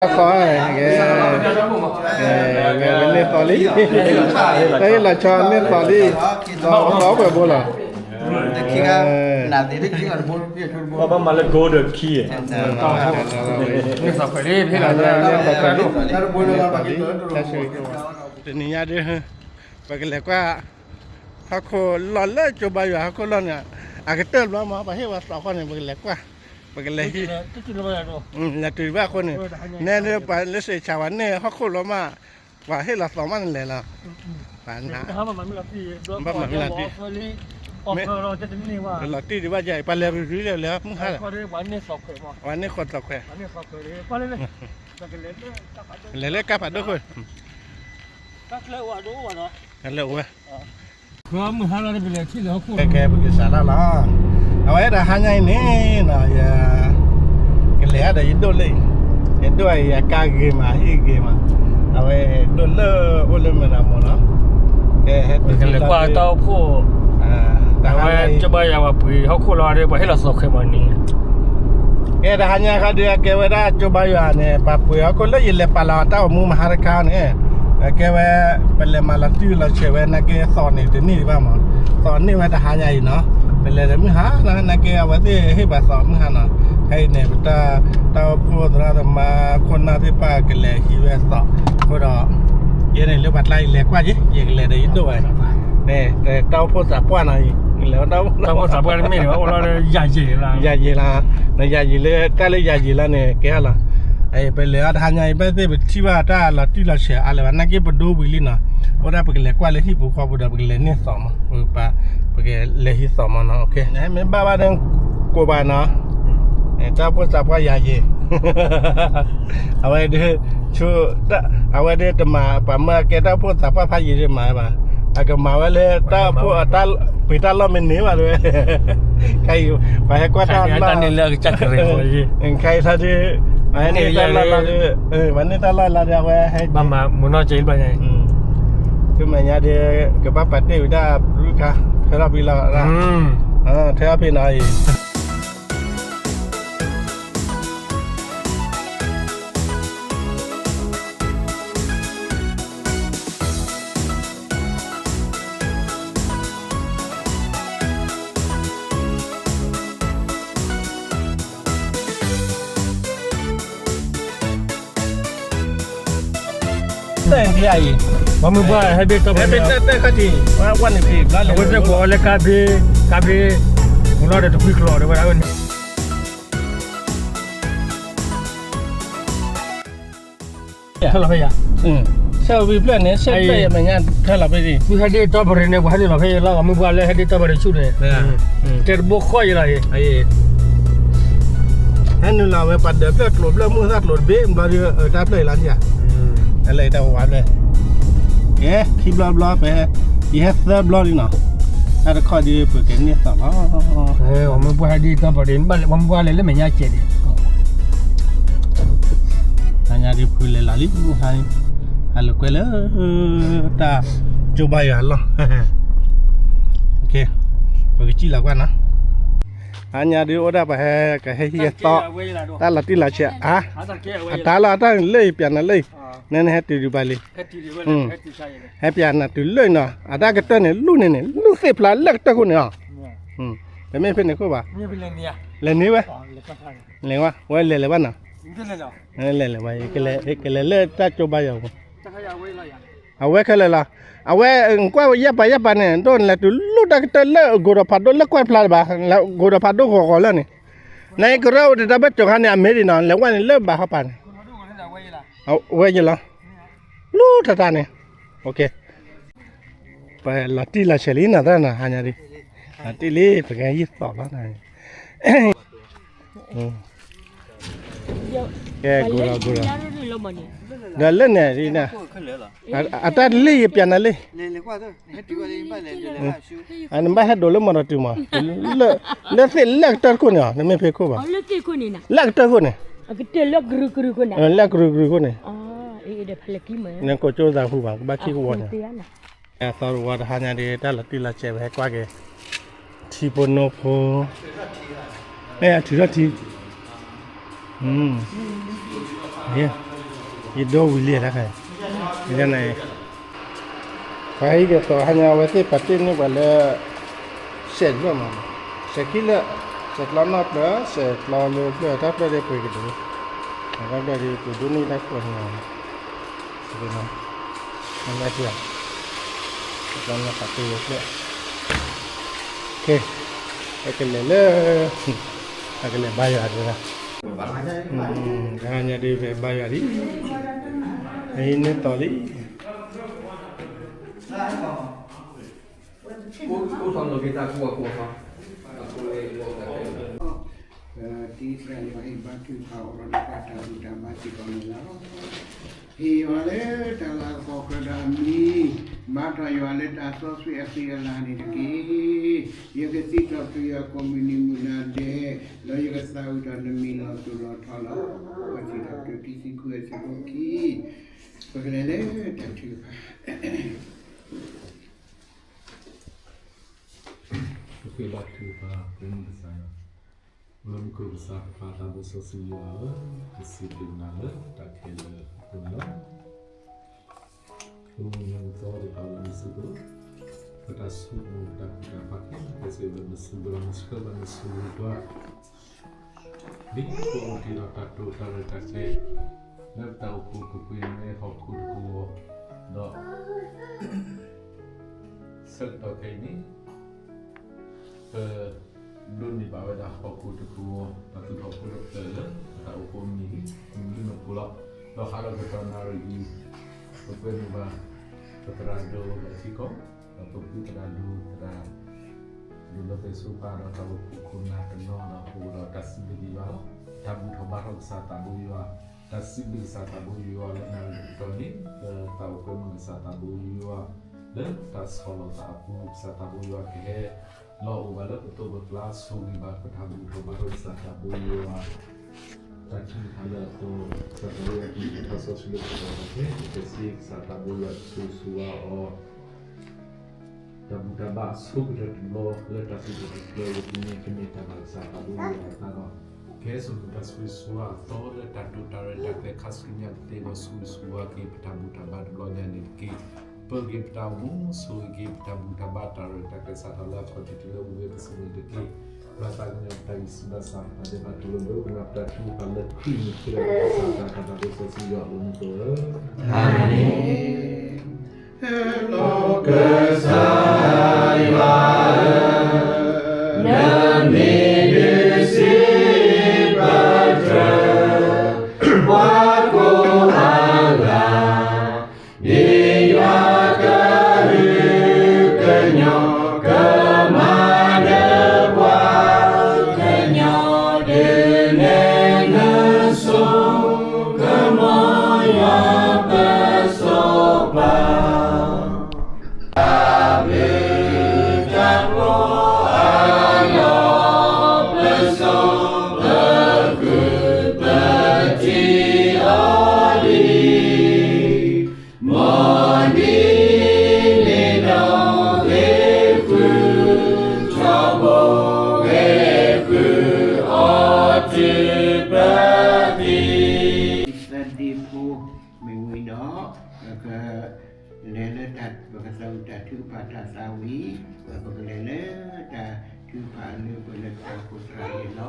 သီ, ဝဲန့ၢ်သီလံ, တၢ်ဟ့ၣ်လီၤဆီန့ၢ်သီလံ, သီပှဲၤဘိလီၤ, ဘၣ်မၤလၢ golden key န့ၢ်သီခွဲးလံ, တနံၤညါဒ် ပကလဲၤကွၢ် ဟီၣ်ခိၣ်လီၢ်လၢကၠိဘါယွၤဟီၣ်ခိၣ်လီၢ်န့ၣ်, အကတၢၢ်တဘျီမး ပှၤဟ့ၣ်ဝဲသီဃီန့ၣ် ပကလဲၤကွၢ်, ပကလဲၤဟံး, လဲၤတုၤဘၣ်အဃိန့ၣ်, နဲဒ်ပှၤလၢစံးဆၢဝဲန့ၣ် ဟီၣ်ခိၣ်လီၤမး, ပှၤဟ့ၣ်လီၤသီမးန့ၣ်လဲၤလီၤ, ဘၣ်မၤမ့ၢ်လီၤတံၢ်, လီၤတံၢ်ဒံးဘၣ်ယၤအံၤ ပှၤလဲၤရူၤရူၤလဲၤလၢမုၢ်ဟါလီၤ, ပှၤန့ၢ်ဃီသီခွဲး, လဲၤလၢကါဖးဒိၣ်ခိၣ်, လဲၤအိၣ်ဝဲ ကဲ ပကစးထီၣ်လီၤ, အဝဲဒၣ်ဟါညါအံၤန့ၣ်နီၤ ယကလဲၤဒီးယဒိၣ်လၢ, ယဒိၣ်အံၤအကါဂ့ၤမး ဟံၣ်ဂ့ၤမး, အဝဲဒိၣ်လၢအိၣ်လၢမဲာ်တၢ်မိၢ်နီၤ, ကဲ ဟဲတုၤလၢတၢ်အိၣ်ဖှိၣ်, အဝဲကၠိဘါယွၤ ပှၤပှ့ၤဟီၣ်ခိၣ်လီၤဒီး ပှၤဟ့ၣ်လီၤသီခွဲးမးန့ၣ် ကဲ တဟါညါခီဒီး အကဲဝဲဒၣ်ကၠိဘါယွၤန့ၣ် ပှၤပှ့ၤဟီၣ်ခိၣ်လၢယလဲၤပာ်လီၤတၢ်အိၣ်မူမဟါတခါန့ၣ်, အကဲဝဲ ပလဲၤမၤလီၤတံၢ်လီၤဆဲးဝဲ နာ်က့သီန့ၣ်တန့ၢ်ဘၣ်မး, သီန့ၢ်ဝဲတဟါညါအံၤနီၤ, ပလဲၤဒီးမုၢ်ဟါနီၤ နာ်က့အဝဲသ့ၣ်ဟ့ၣ်ပှၤသီမုၢ်ဟါနီၤ, ခဲအံၤန့ၣ် ပတၢ်အိၣ်ဖှိၣ်သရၣ်သမါ ခိၣ်နၢ်သ့ၣ်တဖၣ်ကလဲၤဟံးဝဲသီ, အဃိဒီး ယဲန့ၣ်လၢပှၤကျါယလဲၤကွၢ်က့ၤ ယကလဲၤဒီးယဒိၣ်ဝဲ, တၢ်အိၣ်ဖှိၣ်သးပှၢ်နီၤအံၤ, လဲၤတၢ်အိၣ်ဖှိၣ်သးပှၢ်တမ့ၢ်န့ၣ် အိၣ်လီၤလၢယၤယံာ်လီၤ, ယၤယံာ်လီၤ, နယၤယံာ်လၢတၢ်လၢယၤယံာ်လီၤန့ၣ် ကဲလီၤ, ပလဲၤအီၤတဟါညါအံၤ ဘၣ်သ့ၣ်ပထံၣ်ဘၣ်တၢ်လီၤတံၢ်လီၤဆဲးအါလၢၤဘၣ် နာ်က့ပဒိဝံၤလံနီၤ, အိၣ်ဒၣ်ပကလဲၤကွၢ်လၢဟံၣ်ပူၤဃီပူၤဒီး ပကလဲၤန့ၢ်သီမး, ပကလဲၤဟံးသီမးနီၤ, မ့ၢ်ဘၣ်ဘၣ်ဒီး ကိးဘၣ်နီၤ, တၢ်အိၣ်ဖှိၣ်သးပှၢ်ယၤယံာ် အဝဲဒၣ်, အဝဲဒၣ်တမၤ ပှၤမၢအကဲတၢ်အိၣ်ဖှိၣ်သးပှၢ်ဖးယံာ်ဒ်မၤဘၣ်, အကမၤဝဲလၢတၢ်အိၣ်ဖှိၣ်အတၢ်ပှ့ၤတၢ်လီၢ်မ့ၢ်န့ၢ်ဘၣ်တဲဝဲ, ခဲအံၤ ပှၤဟဲကွၢ်တၢ်လီၢ်, ခဲအံၤထီၣ်ဒ်, ပှၤဟဲန့ၢ်တၢ်လီၢ်လီၤဒီး အဝဲဟဲ, ဘၣ်မၤမုၢ်နီၢ်က့ဘၣ်ညါအံၤ, ဆူမဲာ်ညါဒီး ကဘၣ်ပာ်တ့ၢ်ဝံၤတၢ်ဘုခါ, ထွဲထီၣ်ဖဲလီၤ, ထွဲထီၣ်ဖဲနီၤအံၤ တၢ်အံၤ, ပှၤမုၢ်ပှၢ်ဟဲဒ့ၣ်တီၢ်ပှၤ, ဟဲဒ့ၣ်တီၢ်တၢ်ခါတံၢ်, ဝဲသ့ၣ်ကိးအီၤလၢကါဘ့, ကါဘ့, မုၢ်လီၤဒီးတကွံကျိာ်ဒီးဝဲဒၣ်ဝဲန့ၣ် ဆဲးလီၤဖဲယၤ, ဆဲးဝံၤဖျၢၣ်န့ၣ် ဆဲးဖျၢၣ်ယမဲာ်ညါ ထွဲလီၤဖဲဒၣ်, သုဟဲဒ့ၣ်တီၢ်ပရ့ၤန့ၣ် ပှၤဟဲဒ့ၣ်လီၤဖဲယၤလီၤ ပှၤမုၢ်ပှၢ်လၢဟဲဒ့ၣ်တီၢ်ပရ့ၤဆူၣ်န့ၣ်, တဲတဘိဃီယလီၤအံၤ, ဟဲနုာ်လီၤဝဲပှၤဒၢးဖျၢၣ်ကျိၤဖျၢၣ်မုၢ်သၣ်ကျိၤတဘ့ၣ်ဘျီဒီး တၢ်ဖျၢၣ်အံၤလီၤန့ၣ်ဧါ, လၢတၢ်ဝါဖျၢၣ်, ခံဘျီဘျီဖဲ, ယဟဲသၢဘျီလံနီၤ, တၢ်တခီဒီးပကန့ၢ်သီလီၤ, ပှၤမုၢ်ပှၢ်ဟဲဒ့ၣ်တီၢ်ပရ့ၤန့ၣ် ပှၤမုၢ်ပှၢ်လဲၤလၢမဲာ်ညါကဲးဒံး တဟါညါဒ်ဖုလဲၤလီၤလံ, ဟါလၢကွဲလၢ တၢ်ကၠိဘါယွၤအလီၢ်, ပကစံၣ်လီၤကွၢ်နီၤ, ဟါညါဒ်အိၣ်ဒၣ်ပှၤဟဲကဟဲဟံးအသီ, တၢ်လီၤတံၢ်လီၤဆဲးအါ, အတၢ်လီၤအတၢ်လၢအံၤပျးနၤလၢအံၤ, နဲနဟဲတုၤဒံးဘၣ်လံ, ဟဲပျးနၤတုၤလၢအံၤနီၤ, အတၢ်ကတၢၢ်န့ၣ် လူၢ်န့ၣ်န့ၣ် လူၢ်သ့ၣ်ဖျါလၢကတၢၢ်ခိၣ်န့ၣ်လီၤ, တမ့ၢ်ဖဲန့ၣ်ခိၣ်ဘၣ်, လဲၤန့ၢ်ဝဲ, လဲၤဝဲ, ဝဲလဲၤလဲၤဘၣ်နီၤ, လဲၤလဲၤဘၣ်, ကလဲၤလၢတၢ်ကၠိဘါယွၤပူၤ, အဝဲခဲလၢာ်လီၤ, အဝဲကွၢ်ယဲၢ်ပၤယဲၢ်ပၤန့ၣ် ဒိၣ်လဲၤတုၤလူၢ်တၢ်ကတၢၢ်လၢအကိးဒီးဖးဒိၣ်လၢကွၢ်ဖျါတဘၣ်, ကိးဒီးဖးဒိၣ်ဂီၤဂီၤလၢန့ၣ်, နကရၢၢ်အိၣ်တတၢ်ဘၢၣ်စၢၤခါန့ၣ် အမ့ၢ်ဒ်နီၤ လဲၤဝဲန့ၣ်လၢဘၣ်ဟီပၤန့ၣ်, အဝဲယလီၤ, လူၢ်တၢ်တၢ်န့ၣ်, ပလီၤတံၢ်လီၤဆဲးလံနီၤ သရၣ်နီၤ ဟါညါဒ်, လီၤတံၢ်လံ ပကဟဲယံာ်သီၣ်လီၤ, ကဲ ကိးလီၤကိးလီၤ, ဒီးလၢန့ၣ်, အတၢ်တလ့ၢ်ယပျးနၤလံ, နဘၣ်ဟဲဒိးလၢမီၢ်ဒီးတုၤမး, လၢသ့ၣ်လၢကတၢၢ်တခိၣ်န့ၣ်အီၤ နမ့ၢ်ဖဲခိၣ်ဘၣ်, လၢကတၢၢ်ခိၣ်န့ၣ်, လၢကရူၢ်ကရူၢ်ခိၣ်န့ၣ်, နကိးကၠိသးဟူဘၣ် ကဘၣ်ခံကဝီၤန့ၣ်, အသီတဝီတဟါညါဒ် တၢ်လီၤတံၢ်လီၤဆဲး ပဟဲကွၢ်က့ၤ ထံဖိနိဖိ, မ့ၢ်အထုးထီၣ်ထံ, မ့ၢ် ယဒိဝံၤလံတခါ, ယန့ၣ်, ပှၤဟံၣ်ကသိးဟါညါ အဝဲသ့ၣ်ပာ်တ့ၢ်န့ၢ်ပှၤလၢ စဲးဘျၢၣ်မး, စဲးခံလၢာ်, စဲးကျီနီၣ်ဖျၢၣ်, စဲးကျီလၢဖျၢၣ်, တၢ်ဖျၢၣ်ဒ်ပှ့ၤကဒိ, တၢ်ဖျၢၣ်ဒ်ပှ့ၤဒိၣ်န့ၢ်တၢ်ကွၢ်န့ၣ်, နၢ်က့, စဲးကျီနီၣ်ဖျၢၣ်တ့ဝဲဖျၢၣ်, ကဲ, ပကလဲၤလၢ ပကလဲၤဘါယွၤဒ်, တဟါညါဒ်ပဘါယွၤလံ, အဟံးန့ၢ်သီလံ. တံၤသရၣ်ယွၤဟ့ၣ်ဘါထုကဖၣ်အိၣ်ဒီးတၢ်ဘူၣ်တၢ်ဘါစ့ၢ်ကီးန့ၣ်လီၤ. ဟ့ၣ်ယွၤလၢတၢ်လၤကပီၤကြၢးဒီးအမံၤ, ဘါထီၣ်ယွၤလၢတၢ်စီဆှံအဃံအလၤန့ၣ်တက့ၢ်. ယကစံးထီၣ်ပတြၢၤယွၤကိးမုၢ်နံၤမုၢ်နၤဒဲး, ဒီးယကသးဝံၣ်ထီၣ်နမံၤလီၤတိၢ်လီၤထီလီၤ. ပထံၣ်ထီၣ်ပတြၢၤတံၤသကိးဝဲစ့ၢ်ကီးခံ, ပကလဲၤလၢတၢ်ထုကဖၣ် ပဃ့ဘါထုကဖၣ် ပမုၢ်ကစၢ်ယွၤ, အိၣ်လၢမူခိၣ်ကစၢ် ပပၢ်သးဘိစီဆှံယွၤဧၢ, ပစံးဘျုးနၤလၢတၢ်ခဲလၢာ်အဃိန့ၣ်လီၤ. ပမုၢ်နံၤမုၢ်သီသ့ၣ်တဖၣ်လၢနစုပူၤ, ပတၢ်ဆိကမိၣ်တၢ်ကူၣ်တၢ်ဖးခဲလၢာ်ခဲဆ့လၢနစုပူၤလီၤ, နဆှၢပှၤနဆိၣ်ဂ့ၤပှၤ ဒ်ပအိၣ်တ့ၢ်ဒီးတၢ်တိာ်တၢ်ရဲၣ်တၢ်ကျဲၤ လၢပတၢ်အိၣ်ဖှိၣ်ကပှ့ၤန့ၣ်ဟီၣ်ခိၣ်တကဝီၤ, ဒီး ဆၢကတီၢ်ခဲအံၤန့ၣ် ပဒိးန့ၢ်ဘၣ်ဝဲဒၣ်ဟီၣ်ခိၣ်တကဝီၤ တၢ်သူၣ်ထီၣ်ဖိတဖျၢၣ်လၢ ပတၢ်အိၣ်ဖှိၣ်မ့ၢ်ဂ့ၤ မ့ၢ်ဂ့ၤမ့ၢ်အိၣ်လီၤ. ဒီးဟးလီၤကတီၢ်နၣ်ရံၣ်အံၤ ပကွဲမုာ်ဘၣ် ပသရၣ်ဒိၣ်ဒီးထံကီၢ် ဒီးပဖုသရၣ်ဒိၣ်သရၣ် ဒိၣ်လၢပှဲၤစိပၢ်ဒီးတၢ်အိၣ်ဖှိၣ်ခိၣ်နၢ်တနီၤဒီး ပအိၣ်ဒီးတၢ်စံးဘျုးက့ၤယွၤလီၤ. တၢ်ဘူၣ်ထီၣ်ဘါထီၣ်ကစၢ်သးဘိယွၤ, တၢ်စံးဘျုးကစၢ်သးဘိယွၤလၢနၣ်ရံၣ်တတီၤန့ၣ် လၢတၢ်အိၣ်ကွဲမုာ်ကစၢ်သးဘိယွၤ လၢတၢ်ဆီၣ်လီၤသးအပူၤ ကစၢ်သးဘိယွၤကဟဲ လီၤအိၣ်ဘၣ်လၢပသိးပကျါ ဆိၣ်ဂ့ၤဘၣ်ပတၢ်ဘူၣ်ထီၣ်ဘါထီၣ်ကစၢ်သးဘိယွၤ တၢ်ထုကဖၣ်လၢအသီ ကစၢ်သးဘိယွၤကလုၢ်ကထါစီဆှံလၢပဂီၢ်ဒီး ကဟဲက့ၤဆှၢကစၢ်သးဘိယွၤကဆိၣ်ဂ့ၤဆိၣ်ဝါအီၤ တၢ်ဘူၣ်တၢ်ဘါအဆိကတၢၢ်တဘျီ လၢတၢ်သူၣ်ထီၣ်တဖျၢၣ်အံၤ ကမ့ၢ်တၢ်ဘၣ်ကစၢ်သးဘိယွၤအသးဒီး ကဟဲစိာ်ပတၢ်ဆိၣ်ဂ့ၤဆိၣ်ဝါအသီလၢတၢ်တိာ်တၢ်ရဲၣ်တၢ်ကျဲၤခါဆူညါကသ့ဒီး ဆိၣ်ဂ့ၤဆိၣ်ဝါက့ၤပတၢ်ဘူၣ်တၢ်ဘါတဘျီညါန့ၣ်တက့ၢ်. ပၢၤက့ၤပတၢ်အိၣ်မူ ဆိၣ်ဂ့ၤက့ၤပတၢ်ဘူၣ်တၢ်ဘါတၢ်ရဲၣ်တၢ်ကျဲၤစးထီၣ်လၢအခီၣ်ထံးတုၤလၢအဝံၤဝဲကစၢၢ်န့ၣ်တက့ၢ်. ဘၣ်သးကညီၤပတၢ်ဂံၢ်ဆူၣ်ဘၣ်ဆၣ် ပတၢ်ဒဲးဘးထူလၢမုာ် ပနာ်ပတၢ်ထုကဖၣ်လၢခရံာ်န့ၣ် ခရံာ်ကစၢ်သးတၢ်ဘိစီဆှံယွၤအဘျုးအဖှိၣ်လီၤ. အၤမ့ၣ်. ဟဲလီၤကစၢ်ယွၤဧၢ, နမ့ၢ်ဒုးစံးပတြၢၤ ပှၤကိးဂၤဒဲး, ဒ်ယွၤကဟုကညီၢ် ကမၤနၢၤပှၤ ကညီဒုးနဲၣ်နဆိ ကမီၤယွၤပစီၤပၤ တၢ်ဘျုးတၢ်ဖှိၣ်အလီၢ် ပစီပဃုာ် ပထံၣ်အီၤလံ. မ်နံၤန့ၣ်ဒီးဂ့ၤဃုာ် ထီဘိ ဂ့ၤဃုာ်အီၤတုၤပသံ သဒ့ဖိ မ့ၢ်ဝံၤဒီး ပက လဲၤလၢတၢ် ပကသးဝံၣ်တၢ်ထုကဖၣ်တၢ်သးဝံၣ်, ဒီးပကလဲၤလၢတၢ်ထုကဖၣ်လၢပှဲၤလၢတၢ်အိၣ်ဖှိၣ်သရၣ်န့ၣ်လီၤ.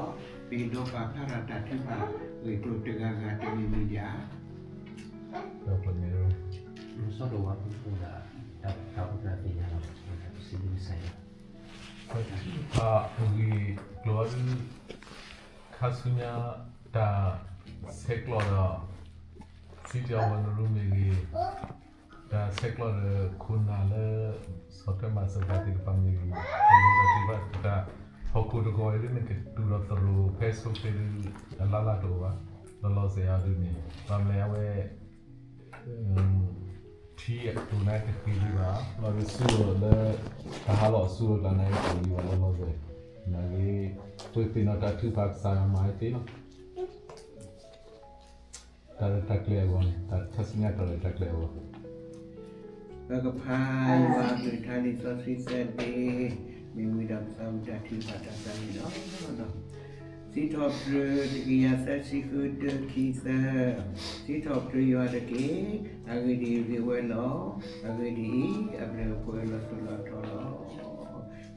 ပအဲၣ်ဒိးပာ်ဖျါထီၣ်တၢ်ထုကဖၣ် ဂ့ၢ်ကျိၤတဂၤဂၤတမံၤမံၤဒံးဧါ. ဒီးပန့ၣ် စီၤဒိၣ်ဝါဖိဒၣ် တၢ်အိၣ်ဖှိၣ်သရၣ်သ့ၣ်ညါလီၤ ပစံးဘျုးကစၢ်ယွၤ ပထုကဖၣ်အဂ့ၢ်အကျိၤအံၤ ခါဆူညါ တၢ်ဆဲးကျိးဒီး စံၣ်တဲၤအီၤဝဲနရူမ့ၢ်ဂ့ၤ, တၢ်ဆဲးကျိးဒီးခိၣ်နၢ်လၢ ဆီၣ်ထွဲမၤစၢၤတၢ်သ့ၣ်တဖၣ်မ့ၢ်ဂ့ၤ, တၢ်ထုကဖၣ် ဟီၣ်ခိၣ်တကဝီၤအံၤဒ်န့ၣ် ကတုၤလီၤသရိာ်ဖဲဆိဖဲဒုး အလၢ်လၢ်တအိၣ်ဘၣ်, လီၤလီၤဆဲးအံၤဒ်န့ၣ် ဘၣ်မနုၤအဝဲ ထံအကျိၤန့ၣ်တဃ့ဒံးဘၣ်, လီၤဒုးဆူလၢ တၢ်ဟးလီၤအဆူလၢတၢ်န့ၣ်တအိၣ်ဒံးဘၣ်လီၤလီၤဆဲး, နာ်ဂ့ၤ ပသ့ၣ်နီၣ်တၢ်ထုကဖၣ်ကစၢ်ယွၤမၤဝဲသ့လီၤ. တၢ်ရဲၣ်တၢ်ကျဲၤအဂီၢ်န့ၣ် တၢ်ခါဆူညါတၢ်ရဲၣ်တၢ်ကျဲၤအဂီၢ် ပကဖးယွၤအကလုၢ်ကထါလံာ်စီဆှံသၢဒ့, မ့ၢ်ဝံၤဒီးပသးဝံၣ်တၢ်ထုကဖၣ်တၢ်သးဝံၣ်လီၤ. စံးထီၣ်ပတြၢၤတကယၤသၢဆံဃု တၢ ခံ သၢ, စံးထီၣ်ပတြၢၤယွၤတက့ၢ်. အဂ့ၢ်ဒ်အံၤ, ဂ့ၤဝဲလီၤ. အဂ့ၢ်ဒ်အံၤ, အဘျုးအဖှိၣ်လီၤစိၤလီၤ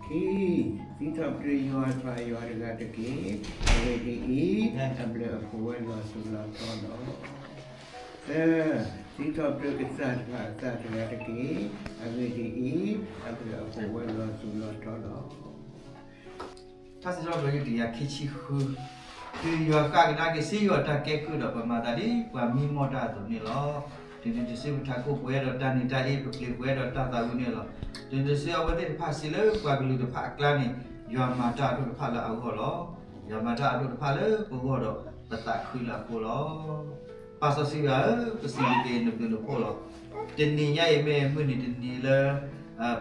ထီလီၤ. ခံ, စံးထီၣ်ပတြၢၤယွၤတဖၣ်ယွၤတဂၤတက့ၢ်. အဂ့ၢ်ဒ်အံၤ, အဘျုးအဖှိၣ်ဝဲလီၤစိၤလီၤထီလီၤ. သၢ, စံးထီၣ်ပတြၢၤကစၢ်တဖၣ်အသးတဂၤတက့ၢ်. အဂ့ၢ်ဒ်အံၤ, အဘျုးအဖှိၣ်ဝဲလီၤစိၤလီၤထီလီၤ. ထါစံးထီၣ်ပတြၢၤတကယၤခံဆံဃု, တုၤယွၤဃၣ်ကဒါက့ၤစ့ယွၤတၢ်ကဲကုၢ်ဒီး ပမၤသးဒ်ပှၤမံမီၢ်တၢ်အသိးန့ၣ်လီၤ. တုၤနုၤတစုပထးခိၣ်ပှဲၤဒီးတၢ်နံၤတၢ်အ့ ပပျ့ၤပှဲၤဒီးတၢ်သးဝံၣ်န့ၣ်လီၤ. တုၤနုၤတစုအဝဲသ့ၣ်တဖၣ်စံးလၢပှၤကလုာ်တဖၣ်အကျါန့ၣ်, ယွၤမၤတၢ်အဒိၣ်တဖၣ်လၢအဂီၢ်လီၤ. ယွၤမၤတၢ်အဒိၣ်တဖၣ်လၢပဂီၢ်ဒီး ပသးခုလၢအဃိလီၤ. ပၢ်စီဆှံယွၤဧၢ, ပစံးဘျုးက့ၤနဘျုးနဖှိၣ်လီၤ. တနံၤညါအံၤမ့ၢ်မုၢ်နံၤတနံၤလၢ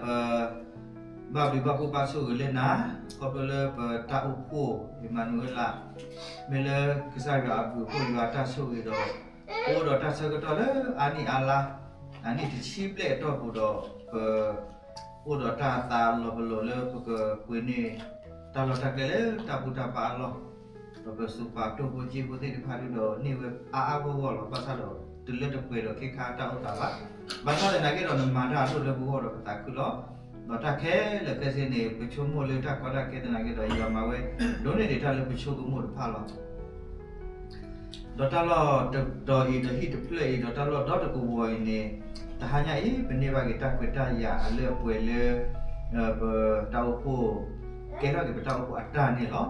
ပ ဘၣ်ဘျုးဘၣ်ဖှိၣ်ဘၣ်ဆိၣ်ဂ့ၤလၢနၤ, ခီဖျိလၢပတၢ်အိၣ်ဖှိၣ် အံၤမၤနူၤအ့လး, မ့ၢ်လၢကစၢ်ယွၤအဘျုးအဖှိၣ်ယွၤတၢ်ဆိၣ်ဂ့ၤဒီး ပအိၣ်ဒီးတၢ်ဆၢကတီၢ်လၢအါနံၣ်အါလါ, အနံၣ်တဆံဘျဲၣ်အတီၢ်ပူၤဒီး ပ အိၣ်ဒီးတၢ်သးလီၤပလိာ်လၢပကပှ့ၤန့ၢ် တၢ်လီၢ်တၢ်ကျဲလၢတၢ်ဘူၣ်တၢ်ဘါအလီၢ်, ဒီးပစူးပာ်တိၢ်ဖိက့ဖိသ့ၣ်တဖၣ်ဒုဒီးန့ၢ်ဝဲအါအါဂီၢ်ဂီၢ်လီၤ. ဘၣ်ဆၣ်ဒီး တုၤလၢတပှဲၤဒီးခဲခါတၢ်အိၣ်သးဘၣ်. ဘၣ်ဆၣ်သနာ်က့ဒီးနမၤတၢ်အဒိၣ်လၢပဂီၢ်ဒီးပသးခုလီၤ. ဒီးတၢ်ခဲလၢာ်ခဲဆ့န့ၣ် ပဆိကမိၣ်လၢတၢ်ကီတၢ်ခဲသနာ်က့ဒီး ယွၤမၤဝဲ ဒိၣ်န့ၢ်ဒံးတၢ်လၢပဆိကမိၣ်တဖၣ်လီၤ. ဒီးတၢ်လီၢ်တတီၤအံၤ ဒီးဟံၣ်တဖျၢၣ်အံၤ ဒီးတၢ်လီၢ်ဒီတကဝီၤအံၤန့ၣ်, တဟါညါအံၤ ပန့ၢ်ဘၣ်က့ၤတၢ်ခွဲးတၢ်ယာ်လၢအပှဲၤလၢ ပတၢ်အိၣ်ဖှိၣ်, ကဲထီၣ်က့ၤပတၢ်အိၣ်ဖှိၣ်အတၢ်န့ၣ်လီၤ.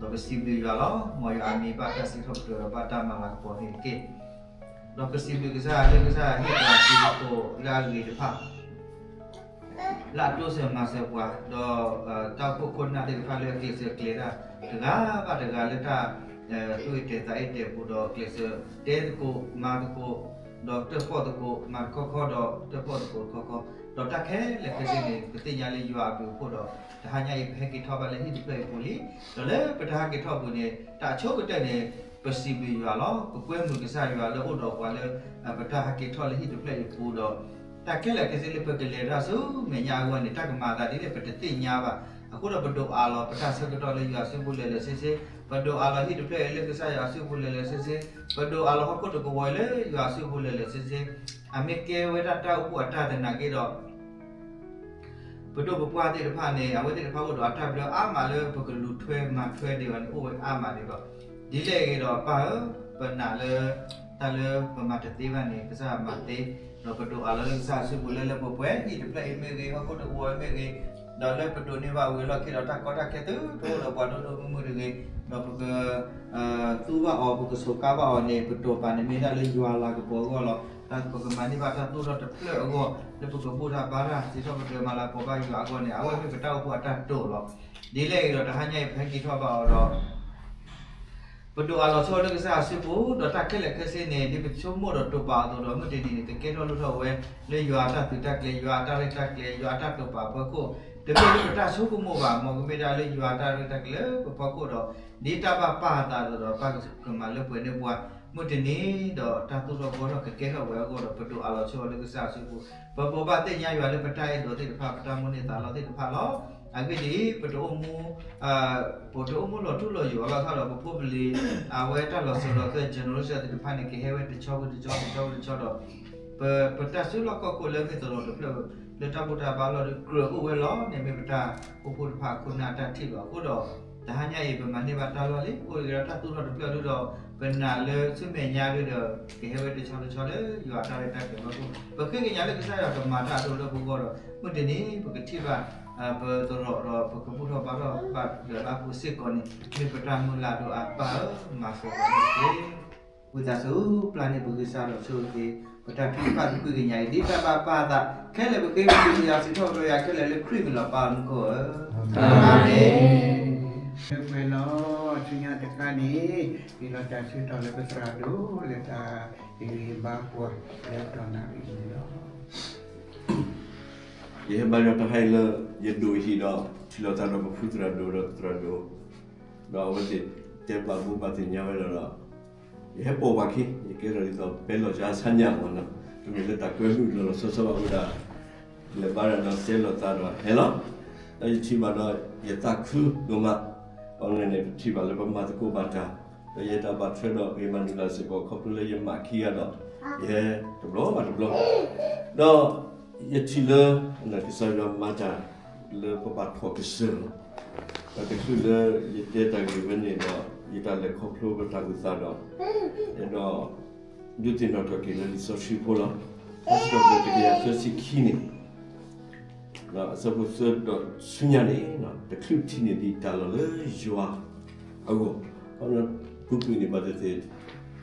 ဒီးပစံးဘျုးယွၤလီၤ. မ်ယွၤအမံၤဘၣ်တၢ်စံးထီၣ်ပတြၢၤဒီးဘၣ်တၢ်မၤလၤကပီၤန့ၣ်တက့ၢ်. ဒီးပစံးဘျုးကစၢ်လၢကစၢ်ဟ့ၣ်ပှၤစံးဖှိၣ်လၢအဂ့ၤတဖၣ် လၢအတိစၢၤမၤစၢၤပှၤ, ဒီးတၢ်အိၣ်ဖှိၣ်ခိၣ်နၢ်သ့ၣ်တဖၣ်လၢအကျဲးစၢးကျဲၤတၢ် တဂၤဘၣ်တဂၤလၢတၢ်သူၣ်အ့ၣ်တဲာ်သးအ့ၣ်တဲာ်ပူၤဒီးကျဲးစၢးတဲသကိးမၤသကိး, ဒီးတၢၣ်ပီၣ်သကိးမၤတခီခီဒီးတၢၣ်ပီၣ်သကိးတခီခီ, ဒီးတၢ်ခဲလၢာ်ခဲဆ့န့ၣ် ပသ့ၣ်ညါလၢယွၤအဘျုးအဖှိၣ်ဒီး တဟါညါအံၤ ပဟဲက့ၤထီၣ်ဘၣ်လၢဟံၣ်တဖျၢၣ်အံၤအပူၤလံ. ဒီးလၢပတဟဲက့ၤထီၣ်အပူၤန့ၣ် တၢ်အဆိကတၢၢ်န့ၣ် ပစံးဘျုးယွၤလီၤ. ပကွဲမုာ်ကစၢ်ယွၤလၢအိၣ်ဒီးပှၤလၢ ပတၢ်ဟဲက့ၤထီၣ်လၢဟံၣ်တဖျၢၣ်အံၤအပူၤဒီး တၢ်ခဲလၢာ်ခဲဆ့လၢပကလဲၤတၢ်ဆူမဲာ်ညါအဂီၢ်န့ၣ် တၢ်ကမၤသးဒ်လဲၣ်ပတသ့ၣ်ညါဘၣ်. အဃိဒီးပဒိးအးလီၤ ပတၢ်ဆၢကတီၢ်လၢယွၤအစုပူၤလၢာ်လၢာ်ဆ့ဆ့, ပဒိးအးလီၤဟံၣ်တဖျၢၣ်အံၤလၢကစၢ်ယွၤအစုပူၤလၢာ်လၢာ်ဆ့ဆ့, ပဒိးအးလီၤဟီၣ်ခိၣ်တကဝီၤအံၤလၢယွၤအစုပူၤလၢာ်လၢာ်ဆ့ဆ့, အမ့ၢ်ကဲဝဲဒၣ်တၢ်အိၣ်ဖှိၣ်အတၢ်သနာ်က့ဒီး ပဒိၣ်ပပှၢ်သ့ၣ်တဖၣ်န့ၣ် အဝဲသ့ၣ်တဖၣ်အိၣ်ဒီးအတၢ်ဘျၢအါမးလၢပကလူၤထွဲမၤထွဲဒံးဘၣ်န့ၣ် အိၣ်ဝဲအါမးဒံးဘၣ်. ဒ်လဲၣ်အဂ့ၤဒီးပၢ်ဧၢ, ပနာ်လၢတၢ်လၢပမၤတသ့ဘၣ်န့ၣ် ကစၢ်မၤသ့, ဒီးပဒိးအးလီၤလၢကစၢ်အစုပူၤလၢလၢပှဲၤပှဲၤ ဟံၣ်တဖျၢၣ်အံၤမ့ၢ်ဂ့ၤ ဟီၣ်ခိၣ်တကဝီၤအံၤမ့ၢ်ဂ့ၤ, ဒီးလၢပဒိးန့ၢ်ဘၣ်ဝံၤအလီၢ်ခံဒီးတၢ်ကီတၢ်ခဲတုၤတအိၣ်ဒီးပှၤဒိၣ်ဒိၣ်မုၢ်မုၢ်တဂ့ၤ, ဒီးပက သူဘၣ်အီၤ ပကဆိးကါဘၣ်အီၤန့ၣ် ပတိာ်ပာ်န့ၣ်မ့ၢ်ဒၣ်လၢယွၤလၤကပီၤအဂီၢ်လီၤ. တၢ်ပကမၤန့ၢ်ဘၣ်တၢ်သူၣ်ထီၣ်တဖျၢၣ်အဂီၢ် လၢပကဘူၣ်တၢ်ဘါတၢ်စံးထီၣ်ပတြၢၤမၤလၤကပီၤဘၣ်ယွၤအဂီၢ်န့ၣ် အဝဲမ့ၢ်ပတၢ်အိၣ်ဖှိၣ်အတၢ်တိာ်လီၤ. ဒ်လဲၣ်အဂ့ၤဒီးတဟါညါအံၤပဟဲက့ၤထီၣ်ဘၣ်အီၤဒီး ပဒိးအးလီၤဆိလၢကစၢ်အစုပူၤ ဒီးတၢ်ခဲလၢာ်ခဲဆ့န့ၣ် ဒ်ပဆိကမိၣ်ဒီးတိာ်ပာ်အသိးဒီး မုၢ်တနံၤန့ၣ် ကကဲထီၣ်လိၣ်ထီၣ်ဝဲ လၢယွၤအတၢ်သုးတၢ်ကျဲၤ ယွၤအတၢ်ရဲၣ်တၢ်ကျဲၤ ယွၤအတၢ်တိာ်ပာ်အဖီခိၣ်, တမ့ၢ်လၢပတၢ်ဆိကမိၣ်ဘၣ် မ်ကမ့ၢ်ဒၣ်လၢယွၤအတၢ်ရဲၣ်တၢ်ကျဲၤလၢပဖီခိၣ်ဒီး ဒ်တၢ်ဘၣ်ပၢ်အသးအသိးဒီး ပၢ်ကမၤလၢပှဲၤန့ၢ်ပှၤ, မုၢ်တနံၤဒီးတၢ်သူၣ်ထီၣ်ဘှီထီၣ်ကကဲထီၣ်ဝဲအဂီၢ်ဒီး ပဒိးအးလီၤဆိအီၤလၢကစၢ်အစုပူၤ, ပဘိးဘၣ်သ့ၣ်ညါယွၤလၢပတၢ်အဲၣ်ဒိးသ့ၣ်တဖၣ် ပတၢ်မိၣ်န့ၢ်သးလီသ့ၣ်တဖၣ်လီၤ. အဂ့ၢ်ဒ်အံၤ, ပတအိၣ်မူ ပတအိၣ်မူလီၤထူလီၤယိာ်အလီၢ်ခီဒီး ပဖိပလံၤ အဝဲတၢ်လီၤစိၤလီၤသွဲ generation သ့ၣ်တဖၣ်န့ၣ် ကဟဲဝဲတဆီဝံၤတဆီ တဆီဝံၤတဆီဒီး ပ ပတၢ်စုလီၢ်ခီၣ်ခိၣ်လၢမ့ၢ်သရိာ်တဖျၢၣ် လၢတၢ်ဘူၣ်တၢ်ဘါလီၢ်ဒီး ကြၢးအိၣ်ဝဲလီၤန့ၣ် မ့ၢ်ပတၢ်အိၣ်ဖှိၣ်တဖၣ်အခိၣ်နၢ်တၢ်ထံၣ်လီၤ. အဃိဒီး တဟါညါအံၤ ပမၤန့ၢ်ဘၣ်တၢ်လီၢ်လံ အိၣ်ဂ့ၤဒီးတၢ်သူၣ်ထီၣ်တဖျၢၣ်ဒုဒီး ပနာ်လၢဆူမဲာ်ညါဒုဒီး ကဟဲဝဲတဆီတဆီလၢယွၤအတၢ်ရဲၣ်တၢ်ကျဲၤအဖီခိၣ် ပဃ့ကညးလၢကစၢ်ယွၤကမၤတၢ်အဒိၣ်လၢပဂီၢ်ဒီး မုၢ်တနံၤ ပကထံၣ်ဘၣ် ပသရိာ်ဒီးပကဘူၣ်ထီၣ်ဘါထီၣ်ဘၣ်ဒီးလၢအပူၤစ့ၢ်ကီးန့ၣ် မ့ၢ်ပတၢ်မုၢ်လၢ်ဒိၣ်အါ ပၢ်ဧၢ မၤစၢၤပှၤန့ၣ်တက့ၢ်. ဝံသးစူၤပျၢ်န့ၢ်ပဂံၢ်စၢ်ဒီးဆိၣ်ဂ့ၤ ပတၢ်ထုကဖၣ်သကွံာ်ကညးအံၤ ဒ်တၢ်ဘၣ်ပၢ်အသး ခဲလၢာ်ပဃ့ပစံးပယွၤစံးထီၣ်ပတြၢၤယွၤခဲလၢာ်လၢခရံာ်မံၤလီၤ ပၢ်မူခိၣ်ဧၢ, အၤမ့ၣ်. ပှဲၤလီၤ ဆူညါတခါန့ၣ် ဟ့ၣ်လီၤတၢ်ဆၢကတီၢ်လၢပသရၣ်ဒိၣ်လၢတၢ်ဟ့ၣ်ဂံၢ်ဟ့ၣ်ဘါပှၤလၢတနၣ်ရံၣ်န့ၣ်လီၤ. ယဟဲဘါယွၤတဟါအံၤလၢ ယဒိၣ်ဟံၣ်ဒီး ထံၣ်လိာ်သးဒီးပဖုသရၣ်ဒိၣ်ဒီးသရၣ်ဒိၣ်, ဒီးအဝဲသ့ၣ်တဲဘၣ်ဘိးဘၣ်သ့ၣ်ညါဝဲဒၣ်ဒီး ယဟဲပိာ်ပှၤခံ ယကဲထီၣ်ဒ်သိးပဲလီၤယါဆါညါမ့ၢ်နီၤ, တမ့ၢ်လၢတၢ်ကွဲမုာ်လီၤလီၤဆီဆီဘၣ်ဝဲဒၣ် လဲၤဘါတၢ်ဒီးတဲလိာ်သးဒီးဟဲလီၤ. ဒီးယထံၣ်ဘၣ်ဒီး ယသးခုဒိၣ်မး, အန့ၣ်န့ၣ် ပထံၣ်ဘၣ်လၢပမၤသကိးဘၣ်တၢ်, ဒီးယဲတၢ်ဘၣ်ထွဲဒီးဂ့ၤမးနုၤလၢ်စ့ၢ်ကီး ခီဖျိလၢယမၤခံဂၤဒီး ယဲတဘျီဘၣ်တဘျီ, ဒီးယထံၣ်လၢ ကစၢ်ယွၤမၤတၢ်လၢပဘၣ်ထီၣ်ကစၢၢ်လီၤ. ဒီးတချုးလၢယတဲတၢ်ဂ့ၢ်ဝဲန့ၣ်ဒီး ယတၢ်လဲၤခီဖျိပတၢ်အုၣ်သးဒီး ဒီး ဒုးသ့ၣ်နီၣ်ထီၣ်က့ၤလၢလံာ်စီဆှံဖိလီၤ. လံာ်စီဆှံဖိတကယၤသၢဆံခံန့ၣ် ဒီးအဆၢဖိသၢဒီးဆူညါန့ၣ် တချုးထံၣ်န့ၢ်ဒံးတၢ်လီၢ်လၢယွၤအဂီၢ်, ပူၤကွံာ်န့ၣ် ဘၣ်သ့ၣ်သ့ၣ်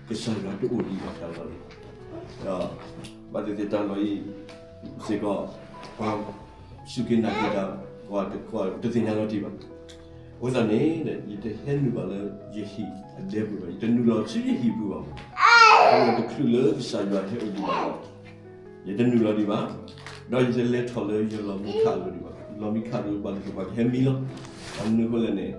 ကစၢ်ယွၤတအိၣ်ဒံးဘၣ်တၢ်လီၢ်န့ၣ်, ဒီး ဘၣ်သ့ၣ်သ့ၣ်တၢ်လီၢ်အံၤစ့ၢ်ကီး ပှၤစူၢ်က့ၤနာ်က့ၤတၢ် ပှၤတသ့ၣ်ညါလီၤတံၢ်ဘၣ်. အဃိသတးန့ၣ် ယတဟဲနုာ်ဘၣ်လၢယဟံၣ်အဒဲပူၤဘၣ်, ယတနုာ်လီၤဆူယဟံၣ်ပူၤဘၣ်မး, ဒီးတချုးလၢကစၢ်ယွၤဟဲအိၣ်ဒံးဘၣ်ဒီး ယတနုာ်လီၤဒံးဘၣ်, ဒီးယတလဲၤထီၣ်လၢယလီၢ်မံခးလိၤဒံးဘၣ်. လီၢ်မံခးလိၤဘၣ်သ့ၣ်သ့ၣ်ပှၤကဟဲမံလီၤ. ဘၣ်မနုၤအဃိလဲၣ်န့ၣ်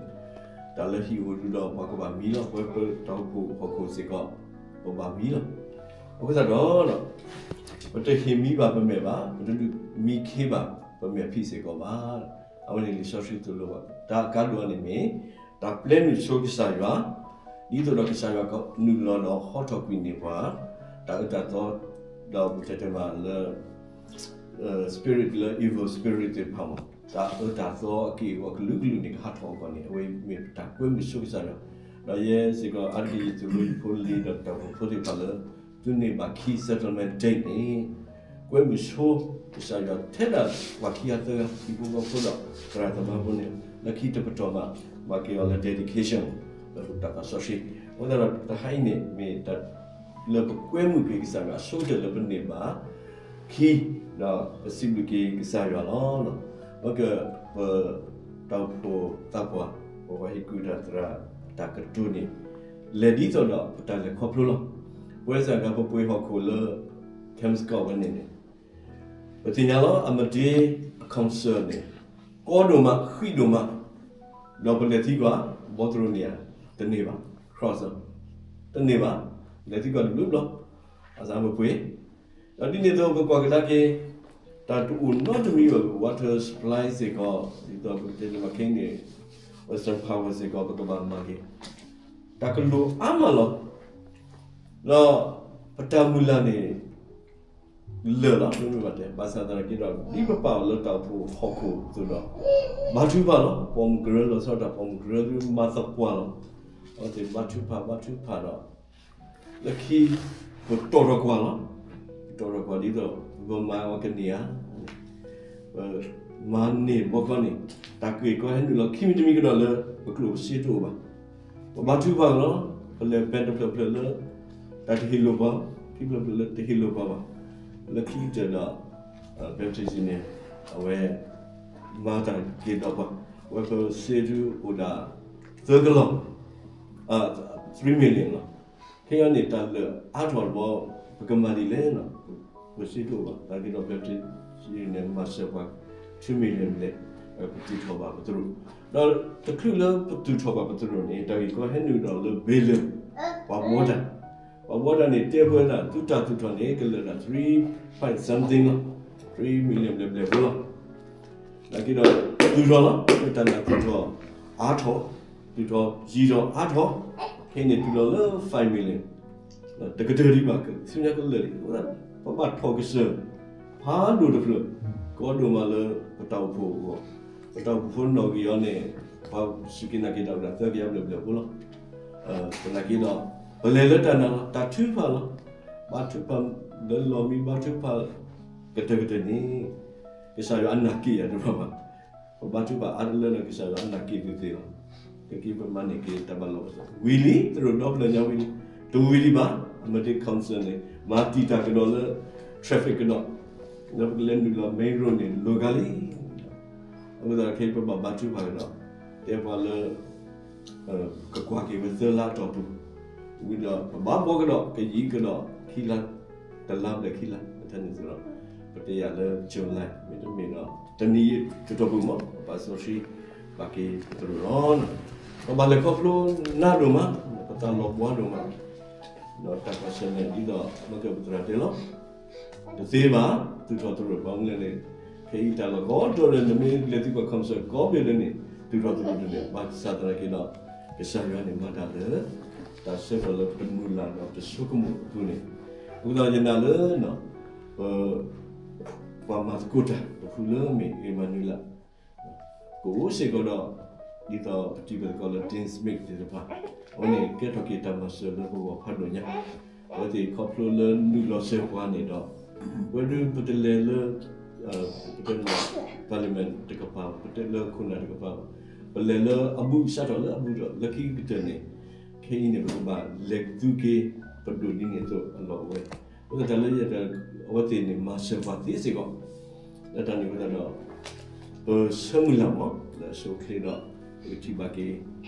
တၢ်လၢဟံၣ်အိၣ်ဒံးဒီးပှၤကဘၣ်မံလီၤ. ပဝဲပတၢ်အိၣ်ဖှိၣ်ဟီၣ်ခိၣ်စ့ၢ်ကီး ပဘၣ်မံလီၤ. အဃိသတးဒီး ပတဟ့ၣ်မံဘၣ်ပမဲာ်ဘၣ်, ပတဒုးမံခ့ဘၣ်ပမဲာ်ဖံးစ့ၢ်ကီးဘၣ်. အဝဲန့ၣ်လံာ်စီဆှံသိၣ်လိဘၣ် တၢ်အကါဒိၣ်အါန့ၣ်မ့ၢ် တၢ်ပျဲမုၢ်ဆိကစၢ်ယွၤ, ဒ်သိးဒီးကစၢ်ယွၤကနုာ်လီၤဒီးဟီထီၣ်ကွံာ်န့ၢ်ပှၤ တၢ်အၢတၢ်သီ, ဒီးပတဲတမးလၢ spirit လၢ evil spirit သ့ၣ်တဖၣ်မး တၢ်အၢတၢ်သီအက့ၢ်အဂီၤကလုာ်ကလုာ်န့ၣ် ကဟးထီၣ်အဂီၢ်န့ၣ် အဝဲမ့ၢ်တၢ်ကွဲမုာ်ဆိကစၢ်ယွၤ, ဒီးယဲစ့ၢ်ကီး အါတက့ၢ်ယသိၣ်လိယဖိလံၤဒီးတၢ်အိၣ်ဖှိၣ်ဖိသ့ၣ်တဖၣ်လၢ သုန့ၢ်ဘၣ်ခံ settlement date န့ၣ် ကွဲမုာ်ဆိကစၢ်ယွၤထဲဒၣ်ပှၤခံဂၤသၢဂၤ ဟံၣ်ဖိဃီဖိဒီးသရၣ်သမါဖိန့ၣ် လၢခံတပတီၢ်မး ဘၣ်က့ၤအီၤလၢ dedication လၢတၢ်သးစီဆှံ, အဃိသတးဒီးတဟါအံၤန့ၣ် မ့ၢ်တၢ်လၢပကွဲမုာ်က့ၤကစၢ်ယွၤအဆိကတၢၢ်လၢပန့ၢ်ဘၣ် ခံ, ဒီးပစံးဘျုးက့ၤကစၢ်ယွၤလီၤ. ဘၣ်က ပတၢ်အိၣ်ဖှိၣ်သးပှၢ် ပပှၤဟ့ၣ်ကူၣ်တၢ်သရၣ်တၢ်ကတိၤန့ၣ် လဲၤဒ်သိးဒီးပတၢ်လဲၤခီဖျိလီၤ. ပဝဲစ့ၢ်ကီးပပှ့ၤဟီၣ်ခိၣ်လၢ Kempscott ဝဲန့ၣ်န့ၣ် ပသ့ၣ်ညါလီၤ အမတ့အ concert န့ၣ် ကီဒိၣ်မး ဃံးဒိၣ်မး, ဒီးပလဲၤသံကွၢ် ဘီသရိာ်န့ၣ်ဧါ, တန့ၢ်ဘၣ်, cross တန့ၢ်ဘၣ်, လဲၤသံကွၢ်တဘျုးဘျီ, အသးပပှ့ၤ, ဒီးဒ်န့ၣ်အသိးပကွၢ်ကဒါက့ၤ တၢ်တအိၣ်နီတမံၤဘၣ် water supply စ့ၢ်ကီး ဒ်သိးပကတဲန့ၣ်မ့ၢ်ခဲအံၤန့ၣ် Western Power စ့ၢ်ကီး ပကဘၣ်မၤက့ၤ တၢ်ကလိၤအါမးလီၤ. ဒီးပတၢ်မုၢ်လၢ်န့ၣ် လၢာ်လီၤ မ့မ့ၢ်ဘၣ်တဲ ဘၣ်ဆၣ်သနာ်က့ဒီး ဒ်ပပာ်အီၤလၢတၢ်အိၣ်ဖှိၣ်ဟီၣ်ခိၣ်အသိးဒီး ဘါထုကဖၣ်လီၤ. ပိာ်မုၣ်ကရၢလီၤဆီ တၢ်ပိာ်မုၣ်ကရၢသုမၤသပှၢ်လီၤ. အဝဲသ့ၣ်ဘါထုကဖၣ် ဘါထုကဖၣ်ဒီး လၢခံ ပတီၢ်ထီၣ်ကွၢ်လီၤ. ပတီၢ်ထီၣ်ကွၢ်ဒ်သိး ပမၤအီၤကန့ၢ်ဧါ ပမၤန့ၢ်ဘီခီန့ၣ် တၢ်က့ၢ်ကီဟဲနုာ်လီၤခံမံၤတမံၤကဒီးလၢ ပကျိၣ်ပစ့တအိၣ်ဘၣ်. ပဘါထုကဖၣ်လီၤ. ပလဲၤ band တဖျၢၣ်ဖျၢၣ်လၢ တၢ်တဟ့ၣ်လိာ်ပှၤ, ခံဖျၢၣ်ဖျၢၣ်လၢတဟ့ၣ်လိာ်ပှၤဘၣ်. လၢခံကတၢၢ်ဒီး baptism န့ၣ် အဝဲ မၤတၢ်က့ၤဒီးပှၤ, အဝဲပစ့ဒုအိၣ်ဒၣ် သၢကလီၢ် three million လီၤ. ခဲအံၤန့ၣ် တၢ်လၢအါထီၣ်တဘျီ ပကမၤဒ်လဲၣ်, ပစ့တအိၣ်ဘၣ်, သနာ်က့ဒီး Baptist န့ၣ် မၤစၢၤပှၤ two million ဘျဲၣ်, ပသူၣ်ထီၣ်ဘၣ်ပသရိာ်, ဒီးတချုးလၢပသူၣ်ထီၣ်ဘၣ်ပသရိာ်န့ၣ် တၢ်ဂ့ၢ်ကီဟဲနုာ်ဒီးလၢ ဘ့လၣ် ပှၤဘှီတၢ်, ပှၤဘှီတၢ်န့ၣ် တဲဝဲဒၣ် သုတၢ်သူၣ်ထီၣ်န့ၣ် ကလၢာ်ဒၣ် three point something လီၤ, three million ဘျဲၣ်ဘျဲၣ်ဖိလီၤ. သနာ်က့ဒီး သူၣ်ထီၣ်လီၤ, တၢ်နာ်သူၣ်ထီၣ်အါထီၣ်, သူၣ်ထီၣ်ယံာ်ထီၣ်အါထီၣ်, ခဲအံၤန့ၣ် တုၤလီၤလၢ five million တကတၢၢ်ဒံးဘၣ်, ဆူညါကလၢာ်ဒံး, ပဘၣ်ထီၣ်ကစၢၢ် ဖးဒိၣ်တဖျၢၣ်, ကီဒိၣ်မးလၢပတၢ်အိၣ်ဖှိၣ်အဂီၢ်, ပတၢ်အိၣ်ဖှိၣ်ဖိနီၣ်ဂံၢ်အံၤန့ၣ် ပှၤစူၢ်က့ၤနာ်က့ၤတၢ်အိၣ်ဒၣ်သၢကယၤဘျဲၣ်ဘျဲၣ်ဖိလီၤ. သနာ်က့ဒီး ပလဲၤလၢတၢ်နာ်လီၤ, တၢ်ထုကဖၣ်လီၤ, ဘါထုကဖၣ်လၢလီၢ်မံဘါထုကဖၣ် ကတၢၢ်ကတၢၢ်န့ၣ် ကစၢ်ယွၤအနာ်က့ၤယၤတဘၣ်ဘၣ်. ပဘါထုကဖၣ်အါတလၢန့ၣ် ကစၢ်ယွၤအနာ်က့ၤသုသ့လီၤ. တက့ၢ်ပမၤန့ၢ်က့ၤတၢ်ဘၣ်လီၤပစီ ဝံၤလံ သရိာ်ဒီဖျၢၣ်ညါဝံၤလံ, တဝံၤဒံးဘၣ်, အမ့ၢ်တ concern န့ၣ် မၤတံာ်တာ်ကဒီးလၢ traffic ကဒီး, လၢပကလဲၤနုာ်လီၤ main road န့ၣ် လိၤဂၤလံ. အဃိသတးခဲအံၤပဘၣ်ဘါထုကဖၣ်ကဒီး, တဲပှၤလၢ ကကွၢ်က့ၤဝဲသၢလါအတီၢ်ပူၤ, ဝံၤဒီးပဘၣ်ဘှီကဒီး ကယံာ်ကဒီးခံလါ, တလါဘျဲၣ်ခံလါ, ပတဲန့ၣ်သိးဒီး ပတဲယၤလၢ July မ့တမ့ၢ်ဒီး တနံၤအံၤတတီၢ်ပူၤမး ပဘၣ်စီဆှံ ဘၣ်က့ၤပသရိာ်လီၤ. ပဘၣ်လဲၤခီဖျိနးဒိၣ်မး, ပသးလီၤဘှါဒိၣ်မး, ဒီးတၢ်ကွၢ်ဆၢၣ်မဲာ်ဒ်သိး မ့ၢ်ကပသရၣ်တဲလီၤ တသ့ဘၣ်, သူၣ်ထီၣ်သရိာ်ဘၣ်မနုၤလဲၣ်န့ၣ်, ခဲအံၤတၢ်လီၢ်ကီဒိၣ်လဲၣ် နမ့ၢ်လဲၤသံကွၢ် concert ကီဘျဲၣ်လၢန့ၣ်, သူၣ်ထီၣ်သရူးတန့ၢ် ဘၣ်ဆၣ်သနာ်က့ဒီး ကစၢ်ယွၤန့ၣ်မၤတၢ်လၢ တၢ်ဆၢကတီၢ်လၢပတမုၢ်လၢ်ဒီးပတဆိကမိၣ်အပူၤန့ၣ်, အဃိသတးယနာ်လၢ ပ ပှၤမၤသကိးတၢ်တဖုလၢမ့ၢ် Emmanuel ကအိၣ်စ့ၢ်ကီးဒီး ဒ်သိးပတံၤပသကိးလၢ Dean Smith သ့ၣ်တဖၣ်, အဝဲန့ၣ် ကဲထီၣ်က့ၤတၢ်မၤစၢၤလၢပဂီၢ်ဖးဒိၣ်ညါ, အဝဲသ့ၣ်ခီဖျိလၢနုာ်လီၤစၢၤပှၤန့ၣ်ဒီး ဝဲဒၣ်ပတလဲၤလၢ ပတဲလၢ parliament တကပၤဘၣ်, ပတဲလၢခိၣ်နၢ်တကပၤဘၣ်, ပလဲၤလၢအဘူး စးထီၣ်လၢအဘူးဒီး လၢခံကတၢၢ်န့ၣ် ခဲအံၤန့ၣ် ပကဘၣ်လဲၤသူက့ၤ ပဒိၣ်ဒ်န့ၣ်အသိးအလီၢ်အိၣ်ဝဲ, အဃိသတးလၢ အဝဲသ့ၣ်န့ၣ်မၤစၢၤပှၤသ့စ့ၢ်ကီး, လၢတၢ်န့ၣ်အဃိသတးဒီး ပဆၢမုၢ်လၢ်မး လၢအဆိအချ့ဒီး ပကထံၣ်ဘၣ်က့ၤ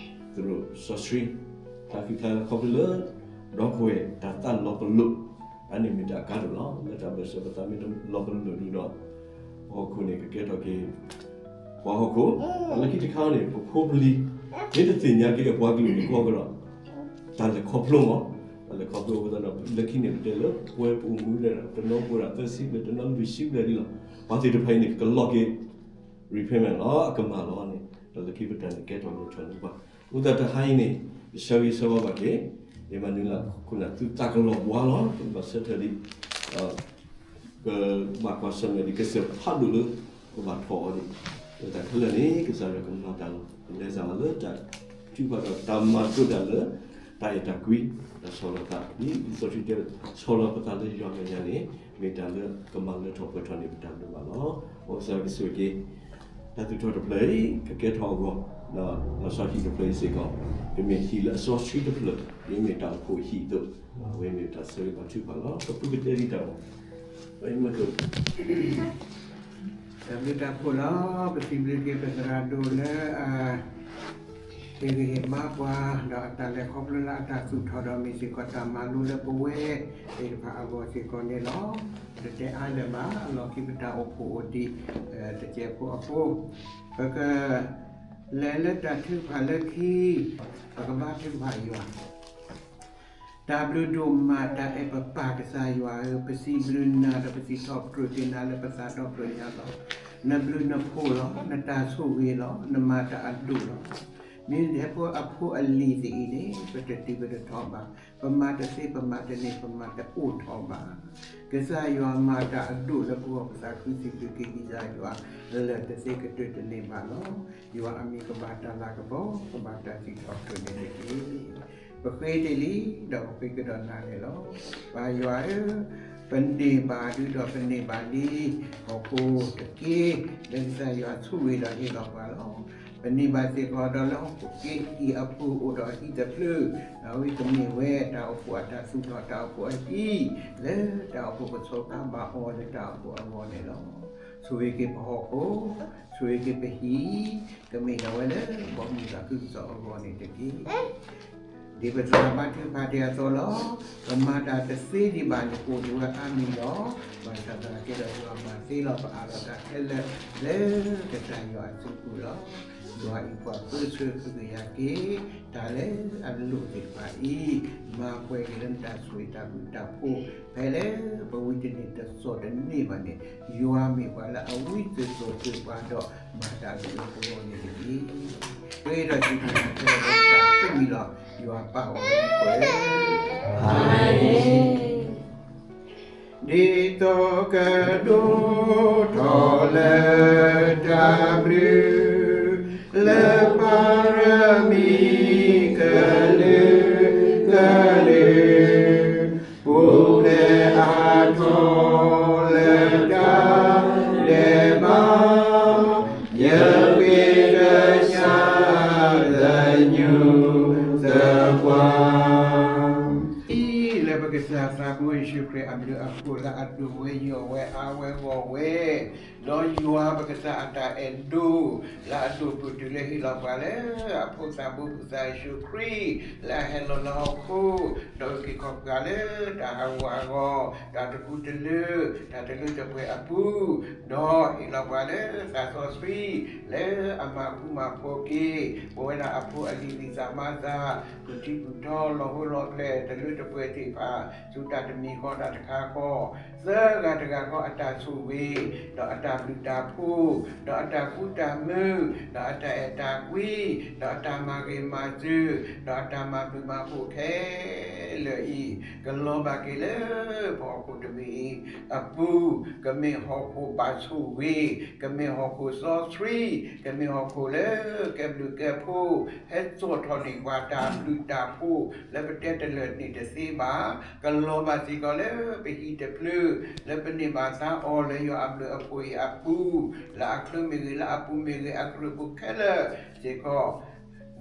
သရိာ်စီဆှံ တၢ်ဃံတၢ်လၤခီဖျိလၢ ဒီပုၢ်ဝဲၢ်တၢ်သးလီၤပလိာ်, အန့ၣ်မ့ၢ်တၢ်အကါဒိၣ်လီၤ. လၢတၢ်ဘၢၣ်စၢၤပသးမ့ၢ်လီၤပလိာ်ဒုးဒီး ပဟီၣ်ခိၣ်န့ၣ် ကကဲထီၣ်က့ၤ ပှၤဟီၣ်ခိၣ်, လၢခံတခါန့ၣ် ပဖိပလံၤ မ့ၢ်တသ့ၣ်ညါက့ၤအပှၤကလုာ်န့ၣ်ကီၢ်ကဒီး တၢ်လဲၤခီဖျိမး, တၢ်လဲၤခီဖျိအဃိသတးဒီး လၢခံန့ၣ် ပတဲလၢပှဲၤပအိၣ်မူဒီး တနီၤပှဲၤဒၣ်သၢဆံဘျဲၣ် တနီၤလွံၢ်ဆံဘျဲၣ်ဒ်လီၤ. ပှၤသ့ၣ်တဖၣ်အံၤန့ၣ် ကလီၤက့ၤ repayment လီၤ, အကမၣ်လီၤန့ၣ် ဒီးလၢခံပတၢ်န့ၣ် ကဲထီၣ်လၢထီၣ်န့ၢ်ပှၤ, အဃိသတးတဟါအံၤန့ၣ် ယဆၢဂ့ၤဆၢဝါဘၣ်က့ၤ အ့မၤနူလး ခိၣ်နၢ် သုသးကလီၤဘှါလီၤ, သုကဘၣ်ဆၢထၢၣ်ဒံး ကဘၣ်ကွၢ်ဆၢၣ်မဲာ်ဒံးကစၢၢ်ဖးဒိၣ်လၢ ကဘၣ်ထီၣ်အီၤဒံး, လၢတၢ်ခဲလၢာ်န့ၣ် ကစၢ်ယွၤကမၤတၢ်လီၤ, ကလဲၤစၢ်လီၤလၢတၢ်ထုကဖၣ်ဒီးတၢ်မၤသကိးတၢ်လၢ တၢ်အဲၣ်တၢ်ကွံ, တၢ်ဆီၣ်လီၤသး ဒ်လံာ်စီဆှံတဲ ဆီၣ်လီၤပသးလၢယွၤအမဲာ်ညါန့ၣ် မ့ၢ်တၢ်လၢကမၤလၢထီၣ်ပှဲၤထီၣ်န့ၢ်ပတၢ်လိၣ်ဘၣ်လီၤ. မ်ကစၢ်ယွၤကဆိၣ်ဂ့ၤက့ၤ တၢ်သူၣ်ထီၣ်တဖျၢၣ်အံၤ ကကဲထီၣ်အဂီၢ်, ဒီးလီၤဆီဟံၣ်တဖျၢၣ်အံၤစ့ၢ်ကီး ကမ့ၢ်ဟံၣ်လၢအစီဆှံတဖျၢၣ်, ဒ်မ့ၢ်တၢ်အိၣ်ဖှိၣ်အဟံၣ်အသိး, အဝဲမ့ၢ်တၢ်ဆၢဂ့ၤဘၣ်ထုကဖၣ်လီၤ. ပဖုကတဲဒံးတၢ်အီၤ, ပမုၢ် တၢ်ဘျုးတၢ်ဖှိၣ်လီၤ. ပစံးဘျုးက့ၤပသရၣ်ဒိၣ်လၢ အ ဟ့ၣ်ဂံၢ်ဟ့ၣ်ဘါပှၤ, ဒီးအတၢ်လဲၤခီဖျိလၢအတၢ်သူၣ်ထီၣ်ဒီးမ့ၢ်စ့ၢ်ကီးတၢ်မၤလိလၢပဝဲသ့ၣ်တဖၣ်အဂီၢ်စ့ၢ်ကီးန့ၣ်လီၤ. တတဲအါလၢၤဘၣ်, အလီၢ်ခံပတၢ်အိၣ်ဖှိၣ်အိၣ်ဒံး တစဲးဖိအဃိ, ပက လဲၤလၢတၢ်ထုကဖၣ်လၢခံ, ပကဘါထုကဖၣ်ယွၤ တၢ်ဘျုးဒိၣ်မး တၢ်အဲၣ်ပပၢ်ကစၢ်ယွၤဧၢ, ပစံးဘျုးနၤဒီးပစံးထီၣ်ပတြၢၤက့ၤနၤလၢပသးဒီဖျၢၣ်ညါလီၤ. နဘျုးနဖှိၣ်လီၤ, နတၢ်ဆိၣ်ဂ့ၤလီၤ, နမၤတၢ်အဒိၣ်လီၤ. မ့ၢ်ဒ်ဖိအဖိအလံၤသ့ၣ်အံၤန့ၣ် ပတတုၤပတထီၣ်ဘၣ်, ပမၤတသ့ပမၤတန့ၢ် ပမၤတအိၣ်ထီၣ်ဘၣ်. ကစၢ်ယွၤမၤတၢ်အဒိၣ်လၢပဂီၢ် ပသးခုစံးဘျုးက့ၤကစၢ်ယွၤ လၢာ်တသ့ကတၢၢ်တန့ၢ်ဘၣ်လီၤ. ယွၤအမံၤကဘၣ်တၢ်လၤကပီၤ ကဘၣ်တၢ်စံးထီၣ်ပတြၢၤန့ၣ်တက့ၢ်. ပဃ့တ့ၢ်လံ, ဒီးပဃ့ကဒီးနၤန့ၣ်လီၤ. ပၢ်ယွၤဧၢ, ပန့ၢ်ဘၣ်ဒုဒီးပန့ၢ်ဘၣ်လံ, ဟီၣ်ခိၣ်တက့ၢ်, လၢကစၢ်ယွၤဆိၣ်ဂ့ၤဒီးဟ့ၣ်လီၤပှၤလီၤ. ပန့ၢ်ဘၣ်စ့ၢ်ကီးဒီးလၢဟီၣ်ခိၣ်က့ၢ်အံၤအပူၤအိၣ်ဒီးအဟံၣ်တဖျၢၣ်, အဝဲကမ့ၢ်ဝဲတၢ်အိၣ်ဖှိၣ်အတၢ်သူၣ်ထီၣ် တၢ်အိၣ်ဖှိၣ်အဟံၣ်, လၢတၢ်အိၣ်ဖှိၣ်ပဆီၣ်သါဘၣ်အီၤလၢတၢ်အိၣ်ဖှိၣ်အဂီၢ်န့ၣ်လီၤ. ဆိၣ်ဂ့ၤက့ၤပဟီၣ်ခိၣ်, ဆိၣ်ဂ့ၤက့ၤပဟံၣ်, ကမ့ၢ်ဒၣ်ဝဲလၢဘီမုၢ်သးခုကစီၣ်အဂီၢ်န့ၣ်တက့ၢ်. ဒ်ပသ့ၣ်ညါဘါထုကဖၣ်တ့ၢ်အသိးလီၤ. ပမၤတၢ်တသ့ဒံးဘၣ်န့ၣ် အိၣ်ဒံးဝဲအါမံၤလီၤ. ဘၣ်ဆၣ်သနာ်က့ဒီး ယွၤမၤသ့လီၤပအးလီၤတၢ်ခဲလၢာ်လၢကစၢ်ယွၤအစုပူၤလီၤ. ယွၤအံၤပှၤပၢဆှၢကဟုကယာ်က့ၤ တၢ်လၢအလိၣ်သ့ၣ်တဖၣ်အံၤ, မၤပှဲၤက့ၤလၢနတၢ်ဆိၣ်ဂ့ၤတၢ်ဘျုးတၢ်ဖှိၣ် ဖဲလၢပဝံတန့ၢ်တစိၢ်တန့ၢ်ဘၣ်န့ၣ်, ယွၤမ့ၢ်ပှၤလၢအဝံစိာ်စိာ်ပှၤဒီး မၤတၢ်လၢပဂီၢ်န့ၣ်တက့ၢ်. ပဃ့ဒီးစံးဘျုးနၤလၢတၢ်ဆိၣ်ဂ့ၤလီၤ. ယွၤပၢ်အိၣ်လၢမူခိၣ်ဧၢ, ဒ်သိးကဒိၣ်ထီၣ်လၢတၢ်ဘျုး လၢပၢ်ရမံၤကလုာ်ကလုာ်, ပူၤဖျဲးအါထီၣ်လၢတၢ်ဒဲးဘး, ယဃ့ကညးသညူးသပှၢ် လၢပကစၢ်သးဘိယ့ၣ်ၡူးခရံာ်အဘျုးအဖှိၣ်လၢအဒိၣ်ဝဲယိာ်ဝဲအါဝဲဂီၢ်ဝဲ, ဒီးယွၤပကစၢ်အတၢ်အဲၣ်ဒိၣ် လၢအဒိၣ်ဒိၣ်တုၤလၢဟ့ၣ်လီၤပှၤလၢအဖိသးဘိကစၢ်ယ့ၣ်ၡူးခရံာ် လၢအဟဲလီၤလၢဟီၣ်ခိၣ်, ဒီးအုၣ်က့ၤခီၣ်က့ၤပှၤလၢတၢ်ဟးဂူာ်ဟးဂီၤ, တၢ်တပူၤတလၢ, တၢ်တလၢတပှဲၤအပူၤ, ဒီးဟ့ၣ်လီၤပှၤလၢသးစီဆှံ လၢအမၤဃူမၤဖိးက့ၤ ပဝဲဒၣ်အဖိအလံၤ သးမါသး, ပထံပူၤတီလီၤဟိလီၤဖျဲၣ်တလၢတပှဲၤသ့ၣ်တဖၣ် ဆူတၢ်တမံၤ တၢ်တခါဃီ, သၢဂၤတဂၤဃီအတၢ်ဆိၣ်ဂ့ၤ, ဒီးအတၢ်ဘျုးတၢ်ဖှိၣ်, ဒီးအတၢ်ကူတၢ်မုာ်, ဒီးအတၢ်အဲၣ်တၢ်ကွံ, ဒီးအတၢ်မၤဂ့ၤမၤစၢၤ, ဒီးအတၢ်မၤဘျုးမၤဖှိၣ်ခဲလၢာ်အံၤ, ကလီၤဘၣ်က့ၤလၢပဟီၣ်ခိၣ်တဘ့ၣ်အံၤအပူၤ, ကမ့ၢ်ဟီၣ်ခိၣ်ဘၣ်ဆိၣ်ဂ့ၤ, ကမ့ၢ်ဟီၣ်ခိၣ်စီဆှံ, ကမ့ၢ်ဟီၣ်ခိၣ်လၢကဲဘျုးကဲဖှိၣ်, ဟဲစိာ်ထီၣ်န့ၢ်ပှၤတၢ်ဘျုးတၢ်ဖှိၣ် လၢပတဲတလၢာ်န့ၣ်တသ့ဘၣ်, ကလီၤဘၣ်စ့ၢ်ကီးလၢပဟံၣ်တဖျၢၣ်, လၢပန့ၢ်ဘၣ်သါအီၤလၢယွၤအဘျုးအဖှိၣ်အံၤအပူၤ, လၢအချၢမ့ၢ်ဂ့ၤ, လၢအပူၤမ့ၢ်ဂ့ၤ, အကရၢၢ်ပူၤခဲလၢာ်စ့ၢ်ကီး,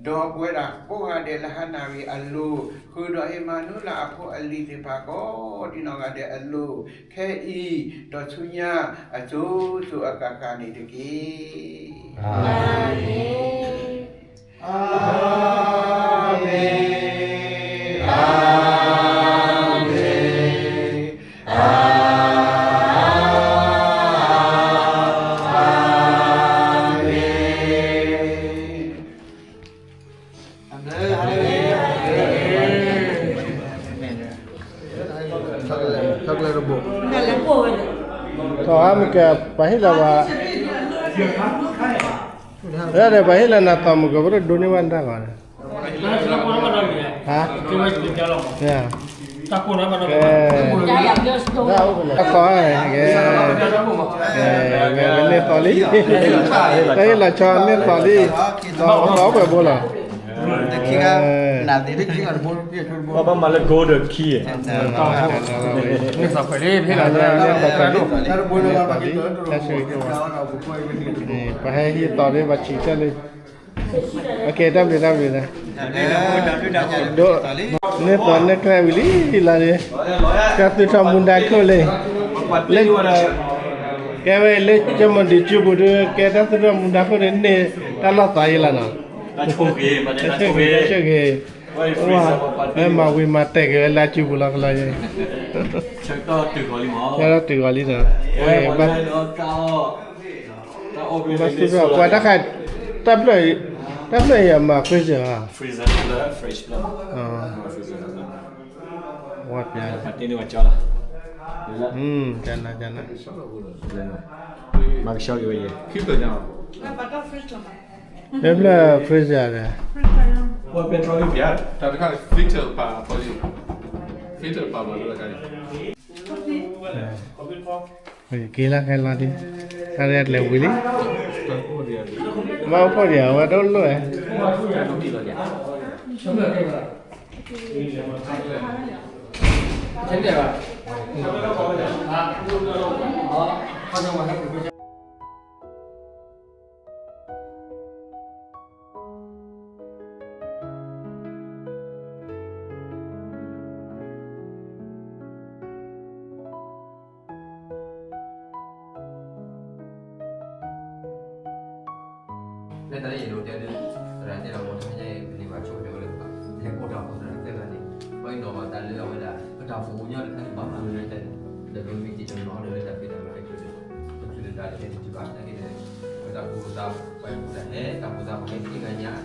ဒီးပဝဲဒၣ်ကိးဂၤဒဲးလၢဟါနၣ်ရံၣ်အလိၤ, ဃုာ်ဒီးအ့မၤနူလးအဖိအလံၤသ့ၣ်တဖၣ်ကိးဒံနီၢ်ဂၤဒဲးအလိၤ, ခဲအံၤ, ဒီးဆူညါအစိၤစိၤအဃၣ်ဃၣ်န့ၣ်တက့ၢ်. အၤမ့ၣ်, အၤမ့ၣ်, အၤမ့ၣ်. ထီၣ်အါမ့ၢ်ကဲ ပှၤဟ့ၣ်လီၤဝဲ, ဒီးပှၤဟ့ၣ်လီၤနၤသီမုၢ်ကီး ပတဒိးန့ၢ်ဘၣ်နတၢ်ဂီၤန့ၣ်, ဟါ, ကဲ, တၢ်အိၣ်ဖဲလဲၣ်, တၢ်သီ, ကဲ, ကဲ, ဝဲန့ၢ်သီလံ, တၢ်ဟ့ၣ်လီၤဆီန့ၢ်သီလံ, သီအိၣ်ပှဲၤဘိလီၤ. တခံဂၤ, နသ့ၣ်တခံဂၤတဘိ, ဘၣ်မၤလၢ golden key, န့ၢ်သီခွဲးလံ, န့ၢ်သီခွဲးလံ, ပှၤဟဲဟ့ၣ်သီလံ ပှၤဆံးတၢ်လံ, ကဲ တၢ်ဘျုးတၢ်ဘျုး, ဒိးန့ၢ်သီန့ၢ်ကျဲဝံၤလံလီၤန့ၣ်, တၢ်သူၣ်ထီၣ်မူဒါခိၣ်လံ, လၢ, ကဲဝဲလၢကၠီမီၤဒံးစုပူၤဒီး ကဲတၢ်သူၣ်ထီၣ်မူဒါခိၣ်န့ၣ် န့ၢ်တၢ်လီၢ်သးအံၤလီၤနီၤ. တၢ်ဆိၣ်ဂ့ၤ, တၢ်ဆိၣ်ဂ့ၤ, မၤဝံၤမၤတဲာ်က့ၤဝဲလၢအစုပူၤလီၤကလီၤယဲ, တၢ်တုၤဂီၤလံနီၤ, ဘၣ်သူၣ်ထီၣ်ပှၤတၢ်ခါ, တၢ်ဖျၢၣ်, တၢ်ဖျၢၣ်အံၤအမၤ freezer ဧါ, ဝဲပျါ, ကနၤကနၤ, မၤကဆှီက့ၤဝဲယဲ, ဖဲဖျၢၣ် freezer ဒီး, တၢ်တခါန့ၣ် filter ပာ်, filter ပာ်ဘၣ်လၢတခါန့ၣ်, က့ၤလၢခဲလီၤဒံး, တၢ်ရဲၣ်ကျဲၤဝံၤလံ, ဘၣ်အိၣ်ဖှိၣ်ဒံး အဝဲတအိၣ်လိၣ်ဧါ.လၢတၢ်လၢယအဲၣ်ဒိးတဲဒီး, သရၣ်တဲလီၤ မ်တဟါညါအံၤ ပန့ၢ်ဘၣ်ဆိကတၢၢ်ဝဲလၢပကလဲၤအိၣ်ဒီးပသရၣ်သၢဂၤန့ၣ်, ဘၣ်ယနီၣ်ဘၣ်တၢ်လၢအဝဲဒၣ် ပတၢ်အိၣ်ဖှိၣ်ပူၤညီတခါန့ၣ် ဘၣ်မနုၤလဲၣ်န့ၣ်, ဒီးပမ့ၢ်က့ၤတနီၤဒီးလၢတၢ်ဖံးတၢ်မၤတခါဒီး, ပချုးလၢတၢ်လၢဟဲတတုၤဘၣ်နာ်က့ဒီး, ပတၢ်အိၣ်ဖှိၣ်သးပှၢ်အိၣ်သးဟဲ, တၢ်အိၣ်ဖှိၣ်သးပှၢ်ဟဲသ့ၣ်ညါ, တၢ်အိၣ်ဖှိၣ် အသရၣ်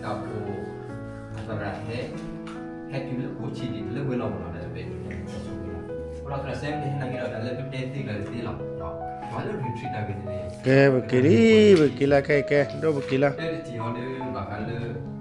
ဟဲ, ဟဲတုၤလၢအိၣ်ဆံးဒံးလၢဝဲလီၤမးလီၤ တၢ်တပဲန့ၣ် တၢ်ဆိၣ်ဂ့ၤလီၤ. အဃိဒီးသရၣ်စဲမ့ၢ်ဟဲနာ်က့ဒီး တၢ်လၢပတဲသ့ၣ်ကျါတသ့လီၤ, ပှၤလၢ retreat တၢ်ဂ့ၢ်န့ၣ်, ကဲ ပက့ၤလံ, ပက့ၤလၢခဲအံၤကဲ ဒိၣ်ပက့ၤလၢ, တဲတထံၣ်အီၤဒီး ဘၣ်ဃးလၢ